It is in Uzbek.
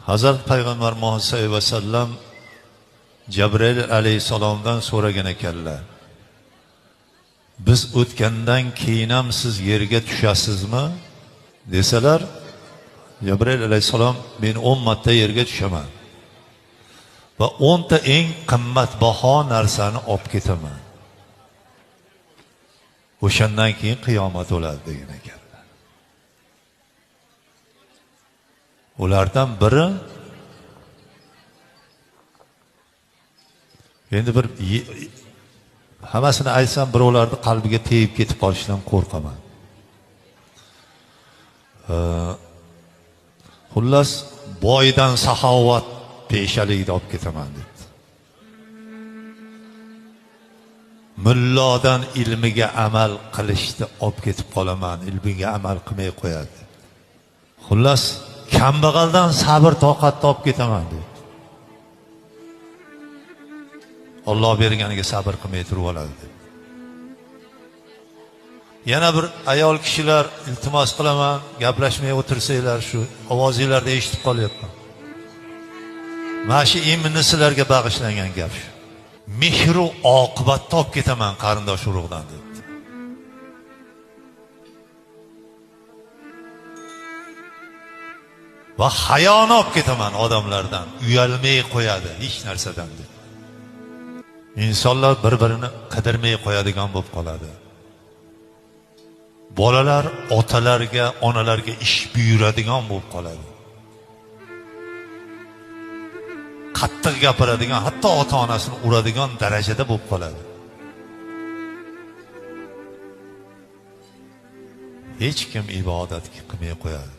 Hazrat Payg'ambar Muhammad sallallohu alayhi vasallam Jabroil alayhissalomdan so'ragan ekanlar. Biz o'tgandan keyin ham siz yerga tushasizmi? Desalar, Jabroil alayhissalom men 10 marta yerga tushaman. Va 10 ta eng qimmatbaho narsani olib ketaman. O'shandan keyin qiyomat bo'ladi degan ekanlar. Ulardan biri endi bir hammasini aytsam birovlarni qalbiga tegib ketib qolishidan qo'rqaman. Xullas, boydan saxovat peshaligida olib ketaman debdi. Mullodan ilmiga amal qilishni olib ketib qolaman, ilmiga amal qilmay qo'yadi. Xullas, kambag'aldan sabr toqatni olib ketaman debdi. Alloh berganiga sabr qilmay turib oladi deb. Yana bir ayol kishilar iltimos qilaman, gaplashmay o'tirsanglar shu ovozinglarni eshitib qolyapman. Mana shu imni sizlarga bag'ishlangan gap shu. Mehru oqibatni olib ketaman qarindosh urug'dan debdi. Va hayoni olib ketaman odamlardan, uyalmay qo'yadi hech narsadan deb. Insonlar bir-birini qidirmay qo'yadigan bo'lib qoladi. Bolalar otalarga, onalarga ish buyuradigan bo'lib qoladi. Qattiq gapiradigan, hatto ota-onasini uradigan darajada bo'lib qoladi. Hech kim ibodat qilmay qo'yadi.